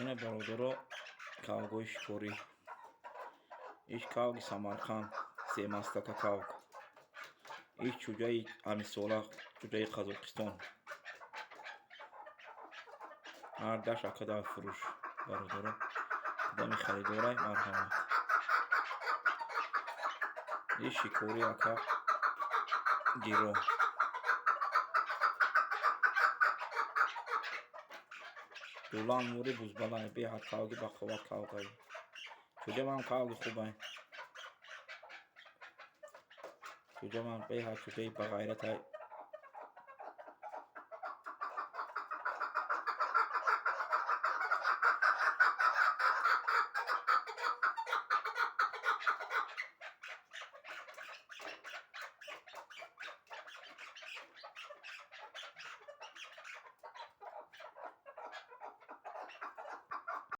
Ина, бародаро, кавгои шикорӣ. Иш кавги Самарқанд, семастака кавг. Иш чӯҷаи ҳамисола, чӯҷаи Қазоқистон. Ҳар даш ака дар фурӯш, бародаро. Кудами харидорай, марҳамат. Иш шикорӣ, ака, гиро. Дулан мури бузбалай, беҳад кавги бақувват кавгай. Чӯҷамам кавги хубай. Чӯҷамам беҳад чӯҷаи бағайратай.